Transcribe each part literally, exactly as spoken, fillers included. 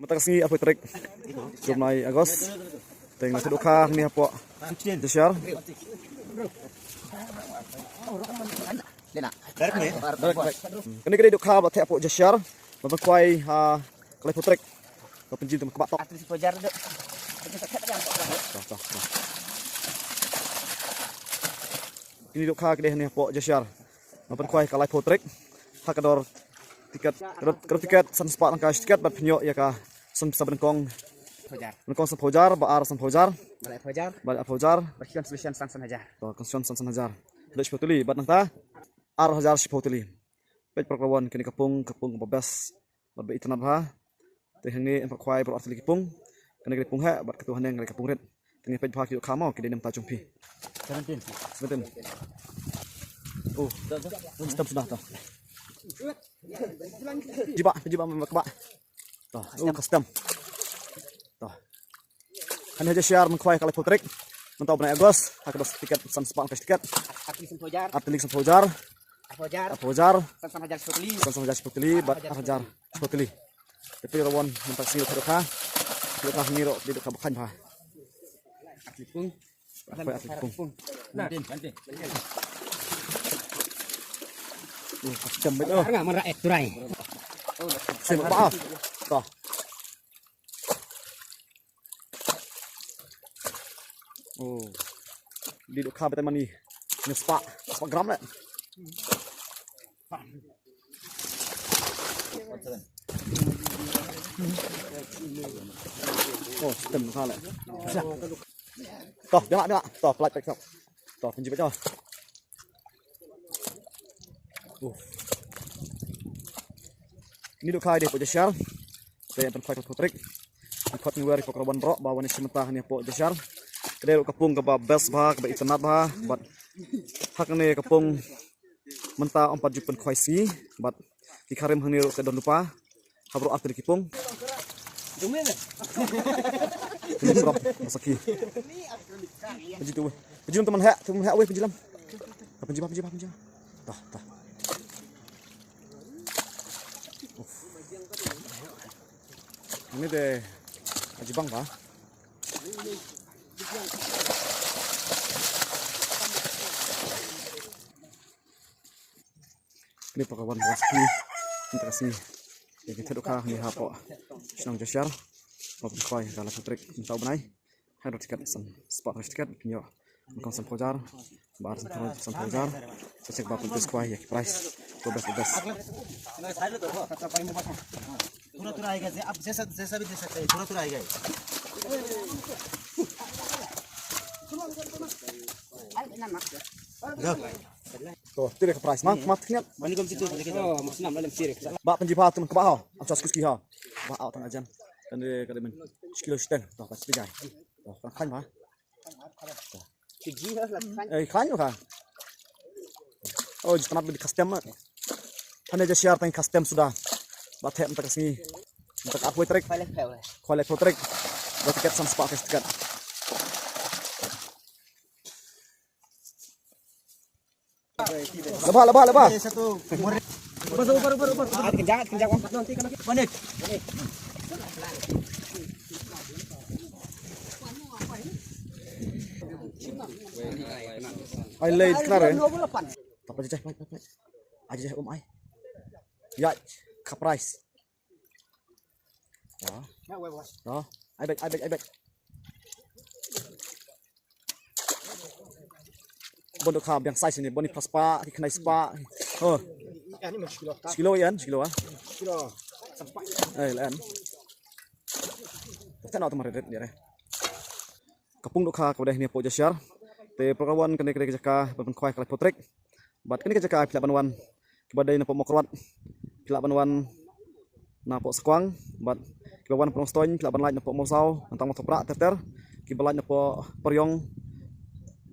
Mynta ka sngi arphew tarik jong u bnai August. Te nga la theh dohkha hangne hapoh Jashiar. Kane ka dei dohkha ba theh hapoh Jashiar. Ba pynkhwai ha ka laiphew tarik. Ba pynjin te kaba tok. Toh, toh, toh. Kine dohkha ki dei hangne hapoh Jashiar. Nga pynkhwai ka laiphew tarik. Ha ka dor tiket, ka dor, ka dor tiket san spah tyngka shi tiket bad pynïoh ïa ka san pisa ba nyngkong. Nyngkong sanphew hajar, ba ar sanphew hajar. Ba laiphew hajar. Ba laiphew hajar. Ba consolation san san hajar. To, consolation san san hajar. Dei shiphew tylli bad nangta ar hajar shiphew tylli. Peit para wan kane ka pung, ka pung ba best. Bad ba itynnad bha. Te hangne yn pynkhwai baroh ar tylli ki pung. Kane ka dei pung heh bad katu hangne ka dei ka pung rit. Te ngin peit bha ki dohkha mo ki dei na bynta jong phi. Seventeen. Seventeen. Oh. Custom suda to. Jubab, jubab, jubab. To, oh, custom. To. Hangne ha Jashiar mynkhwai ka laiphew tarik. Mynta u bnai August, ha ka dor tiket san spah tyngka shi tiket. Ar tylli sanphew hajar. Ar tylli sanphew hajar. Arphew hajar. Arphew hajar. San san hajar shiphew tylli. San san hajar shiphew tylli bad ar hajar shiphew tylli. Te para wan mynta ka sngi theh dohkha. Dohkha hangne ruh dei dohkha ba khraw bha. Ar tylli pung. Ar tylli pung. Ar tylli pung. Nah. Oh, custom beit oh. Ar nga man ra ek turai. Sim ba. To. Oh. Dei dohkha beit mane. Ngan spah, spah gram leh. Oh, stem dohkha leh. To, biang lah, biang lah. To, pynlait peit to. To, pynjubab to. Uh. Kine dohkha dei hapoh Jashiar. Te yn pynkhwai ka laiphew tarik. Ngi khot ngi wer ïa para wan baroh ba wan ïashim bynta hangne hapoh Jashiar. Ka dei ruh ka pung kaba best bha, kaba itynnad bha. Bad ha kane ka pung mynta ym pat ju pynkhwai sngi. Bad ki kharim hangne ruh te don lypa. Ha baroh ar tylli ki pung. Pynjulum rap, ba sakhi. Pynji tu wei. Pynjulum te man heh, te man heh wei pynjulum. Pynji ba, pynji ba, pynji ba. Tah, tah. Uff. Ini deh, aji bang ba. Kine para wan ba ski mynta ka sngi. Ïa ki theh dohkha hangne hapoh shnong Jashiar. Ba pynkhwai ha ka laiphew tarik mynta u bnai. Haduh tiket san spah tyngka shi tiket, pynïoh nyngkong sanphew hajar, ba ar sanphew, sanphew hajar. Sa check ba pyntis khwai ïa ki prize. Ko best, ko best. थोड़ा थोड़ा आएगा, जे आप जैसा, जैसा भी दे सकते हैं, थोड़ा थोड़ा आएगा। To, tu dia ka prize. Mak, mak tniat. Mani kom situ, mani kom. Oh, mak senam dalam sirik. Ba pynji ba tu kaba ha. Am chas kuski ha. Ba au tang ajan. Kan dia kada men. Sekilo seteng. To, ka seteng. To, kan kan ba. Kiji ha, la kan. Eh, kan ka. Oh, ji tanap di custom ma. Hangne Jashiar tang custom suda. Ba theh mynta ka sngi. Mynta ka arphew tarik. Khwai laiphew tarik. Ba tiket san spah ka tiket. Laba, laba, laba. Ubar, ubar, ubar, ubar. At kenjang, at kenjang. One eight. Ai lei knar eh. Apa jajah, pai, pai, pai. Aja jajah um ai. Ya, ka prize. Ya. Ya. Ai bek, ai bek, ai bek. Bun dohkha biang size ni, bun ni phra spah, ki khyndai spah. Oh. Sekilo ïan, sekilo ah. Eh, len. Kita nak tu marit dia. Ka pung dohkha kaba dei hangne hapoh Jashiar. Te para wan kane ka dei ka jaka ban pynkhwai ka laiphew tarik. Bad kane ka jaka phi lah ban wan. Kiba dei napoh Mawkyrwat phi lah ban wan napoh Sakwang. Bad kiba wan napoh Nongstoiñ phi lah ban lait napoh Mawsaw, Nongtang, Mawthoprah ter ter. Kiba lait napoh Pariong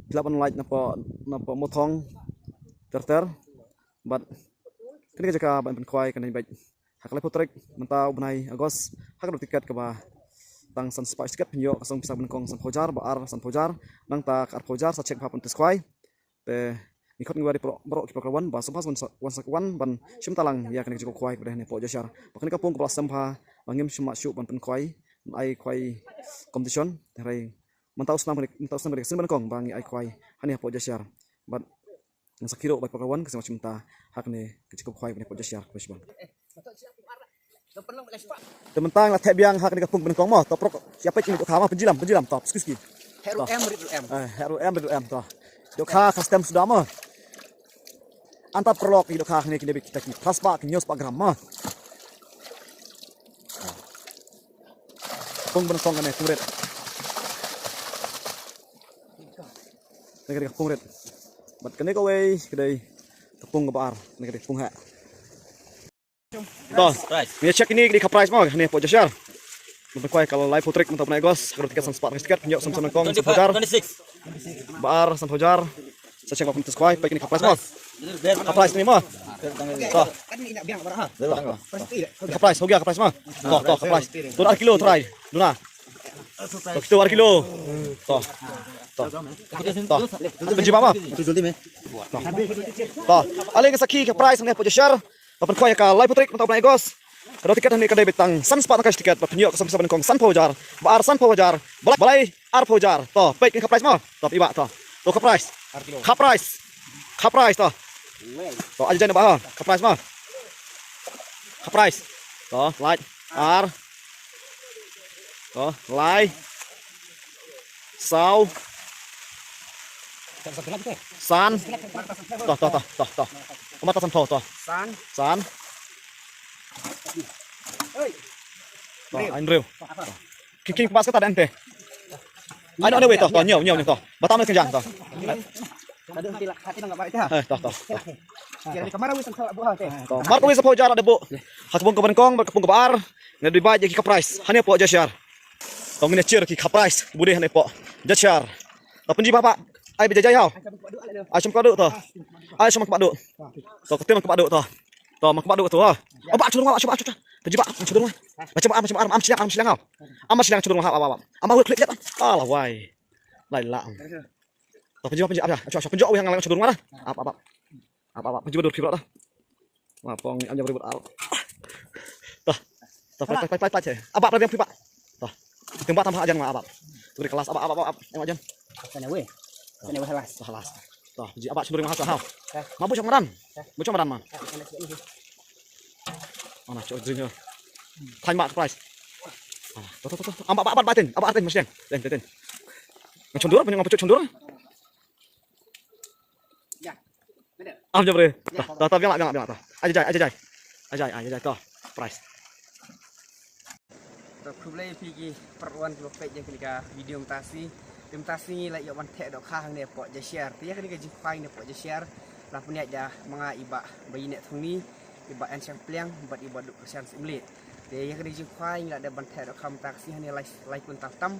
phi lah ban lait napoh, napoh Mawthong ter ter. Bad kane ka jaka ban pynkhwai kane bad ha ka laiphew tarik mynta u bnai August, ha ka dor tiket kaba tang san spah shi tiket pynïoh ka song pisa ba nyngkong sanphew hajar, ba ar sanphew hajar, nangta ka arphew hajar sa check bha pyntis khwai. Te ngi khot ngi wad ïa baroh, baroh ki para wan ba sngewbha wan sa, wan sa wan ban shim bynta lang ïa kane ka jingkhwai kaba dei hangne hapoh Jashiar. Ba kane ka pung kaba la sem bha ba ngim shym la shuh ban pynkhwai, ai khwai competition, hynrei mynta u snam, mynta u snam ka dei ka sien ba nyngkong ba ngi ai khwai hangne hapoh Jashiar. Bad ngan sakhi ruh ba para wan ka sien mynta ha kane ka jingkhwai ba ngi hapoh Jashiar, khublei shibun. Te mynta nga la theh biang ha kane ka pung ba nyngkong mo, to prok ïa peit kine dohkha mo, pynjilam, pynjilam, to, ski ski. Heru em, rit em. Eh, heru em, rit em, to. Dohkha custom suda mo. Antap kerlok ki dohkha kine, kine bit kita ki phra spah, ki hynñiew spah gram mo. Pung ba nyngkong kane, pung rit. Kane ka dei ka pung rit. Bad kane kawei ka dei ka pung kaba ar, kane ka dei pung heh. To, ngi check kine, kine ki prize mo, hangne hapoh Jashiar. Ban pynkhwai ka laiphew tarik mynta u bnai August, ka dor tiket san spah tyngka shi tiket, pynïoh san spah nyngkong sanphew hajar. Ba ar sanphew hajar. Sa check ba pynkhwai, peit kine ki prize mo. Ka prize kine mo. To. Ka prize, ho gaya ka prize mo. To, to, ka prize. To ar kilo trai. Duna. To, to ar kilo. To. To. To. Pynjubab mo. To. Ale nga sakhi ka prize hangne hapoh Jashiar. Ba pynkhwai ka laiphew tarik mynta u bnai August. Ka dor tiket hangne ka dei beit tang san spah tyngka shi tiket, ba pynïoh ka song pisa ba nyngkong sanphew hajar, ba ar sanphew hajar, ba lai, ba lai arphew hajar. To, peit kine ka prize mo. To, peit ba to. To ka prize. Ka prize. Ka prize to. To, ai jai na ba ha. Ka prize mo. Ka prize. To, lai, ar. To, lai. Saw. San. To, to, to, to, to. Kumta sanphew to. San. San. To, hynriew. Ki, ki pass kata dang te. Ai, no, no, wait, to, to, hynñiew, hynñiew, hynñiew, to. Batam na kynjang, to. Eh, to, to, to. To, mar kawei sanphew hajar la dep buh. Ha ka pung kaba nyngkong bad ka pung kaba ar. Nga dei bai ïa ki ka prize hangne hapoh Jashiar. To ngin ïa cheer ki ka prize ba dei hangne hapoh Jashiar. To pynjubab ba. Ai ba jai jai haw. Ai shong kaba duh to. Ai shong kaba duh. To ka tim kaba duh to. To ma kaba duh to ha. Aba churung aba, aba churung. Pynjubab, aba churung. Ba churung, aba churung, aba churung, aba churung haw. Aba churung, churung haw, aba, aba. Aba wei klik jat. Alah wai. Lai la. To pynjubab, pynjubab, aba. Acha, acha, pynjubab wei hangne lang churung aba. Aba, aba. Aba, aba, pynjubab dur ki bra ta. Wa pong am jam ribut ar. Ta. Ta, plait, plait, plait, plait, eh. Aba, plait, plait, plait. Ta. Tembak tambah ajan ma aba. Turi kelas aba, aba, aba, aba. Em ajan. Sana weh. Sana weh halas. Ta, halas. Ta, ji aba sendiri mahal sahau. Ta. Mabu samaran. Ta. Bu samaran ma. Ta, sana sini. Mana cok drinyo. Thain ma price. Ah, ta, ta, ta, ta. Aba, aba, aba, batin. Aba, artin, masih. Ten, ten, ten. Ngam chundur, punya ngam pecut chundur. Am jam re. Ta, ta, ta, biang la, biang la, biang la, ta. Aja jai, aja jai. Aja jai, aja jai, ta. Price. To khublei phi ki paralok kiba peit ïa kane ka video mynta shi. Mynta shi ngi la ïoh ban theh dohkha hangne hapoh Jashiar. Te ïa kane ka jingkhwai hangne hapoh Jashiar la pynïaid da ma nga i bah Baïneh Thongni, i bah Enshang Pliang bad i bah Duh Kyrshan Syiemlieh. Te ïa kane ka jingkhwai ngi la dep ban theh dohkha mynta shi hangne lai, lai kwintal tam.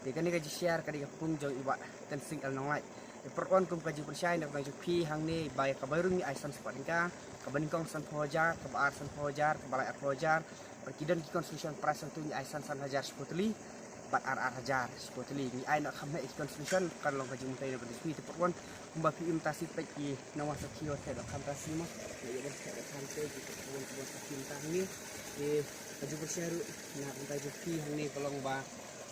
Te kane ka Jashiar ka dei ka pung jong i bah Tensing L Nonglait. Te paralok kum ka jingpynshai na ka bynta jong phi hangne ba ïa kaba rung ngi ai san spah tyngka, kaba nyngkong sanphew hajar, kaba ar sanphew hajar, kaba lai arphew hajar. Bad ki don ki consolation prize hangto ngi ai san san hajar shiphew tylli bad ar ar hajar shiphew tylli. Ngi ai noh kham heh ki consolation, kan long ka jingmyntoi na ka bynta jong phi. Te paralok kumba phi ïohi mynta shi, peit ki nongwan sakhi ïoh theh dohkha mynta shi mo. Ngi ïoh ban theh dohkha mynta ki paralok kumba sakhi mynta hangne. Te ka jingpynshai ruh na ka bynta jong phi hangne ka long ba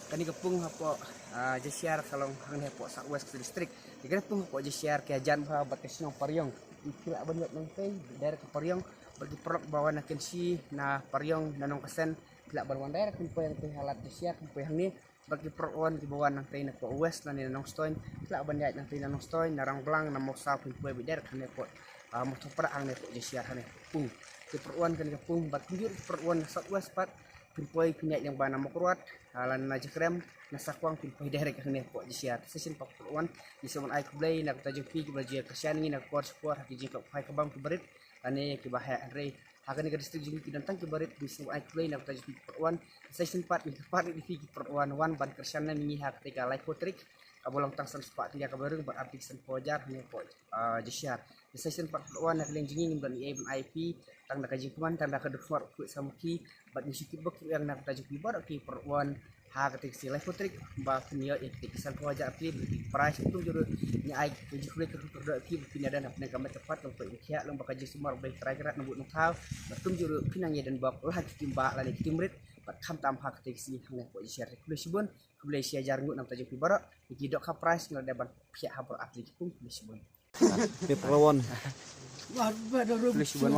kane ka pung hapoh, ah, Jashiar ka long hangne hapoh South West Khasi District. Te kane ka pung hapoh Jashiar ka jan bha bad ka shnong Pariong. Phi lah ban ïaid nangtei direct ka Pariong. Bad ki paralok ba wan na Kynshi, na Pariong, na Nongkasen, phi lah ban wan direct phin poi nangtei ha lad Jashiar, phin poi hangne. Bad ki paralok kiba wan nangtei na hapoh West lane na Nongstoiñ, phi lah ban ïaid nangtei na Nongstoiñ, na Rangblang, na Mawsaw, phin poi beit direct hangne hapoh, ah, Mawthawpra hangne hapoh Jashiar hangne pung. Ki paralok kane ka pung, bad kumjuh ki paralok na South West pat, phin poi phin ïaid lyngba na Mawkyrwat, ah, lane na Jakrem, na Sakwang, phin poi direct hangne hapoh Jashiar. Te sa shisien pat paralok, ngi sngewbha ban ai khublei na ka bynta jong phi kiba la ju ïa kyrshan ïa ngi na ka por sha ka por ha ki jingkhap khwai ka bam kiba rit lane kiba heh, hynrei ha kane ka district jong ngi ki don tang kiba rit. Ngi sngewbha ban ai khublei na ka bynta jong phi ki paralok. Sa shisien pat ngi kyrpad ïa phi ki paralok, wan ban kyrshan lem ïa ngi ha katei ka laiphew tarik, kaba long tang san spah tyngka kaba rung bad artylli sanphew hajar hangne hapoh, ah, Jashiar. Sa shisien pat paralok, na ka liang jong ngi ngim don ei ei ban ai ïa phi, tang da ka jingkmen, tang da ka dohnud khuid samrkhie. Bad ngi shu tip bok tip ïeng na ka bynta jong phi baroh ki paralok ha katei ka sngi laiphew tarik ba phin ïoh ïa katei ka sanphew hajar artylli bad ki prize. Kumjuh ruh ngi ai ka jingkhublei kyrkhu kyrdoh ïa phi ba phin ïadon hapdeng ka met ka phad, long peit long khiah, long ba ka jingsumar U Blei Trai Kynrad nang bud nang thaw. Bad kumjuh ruh phin nang ïadon bok la ha ki team bah lane ki team rit. Bad khamtam ha kata ka sngi hangne hapoh Jaiñtia. Khublei shibun, khublei shihajar nguh na ka bynta jong phi baroh. Ïa ki dohkha prize ngi la dep ban pynïaid ha baroh artylli ki pung, khublei shibun. Phi pyrshah wan. Khublei shibun.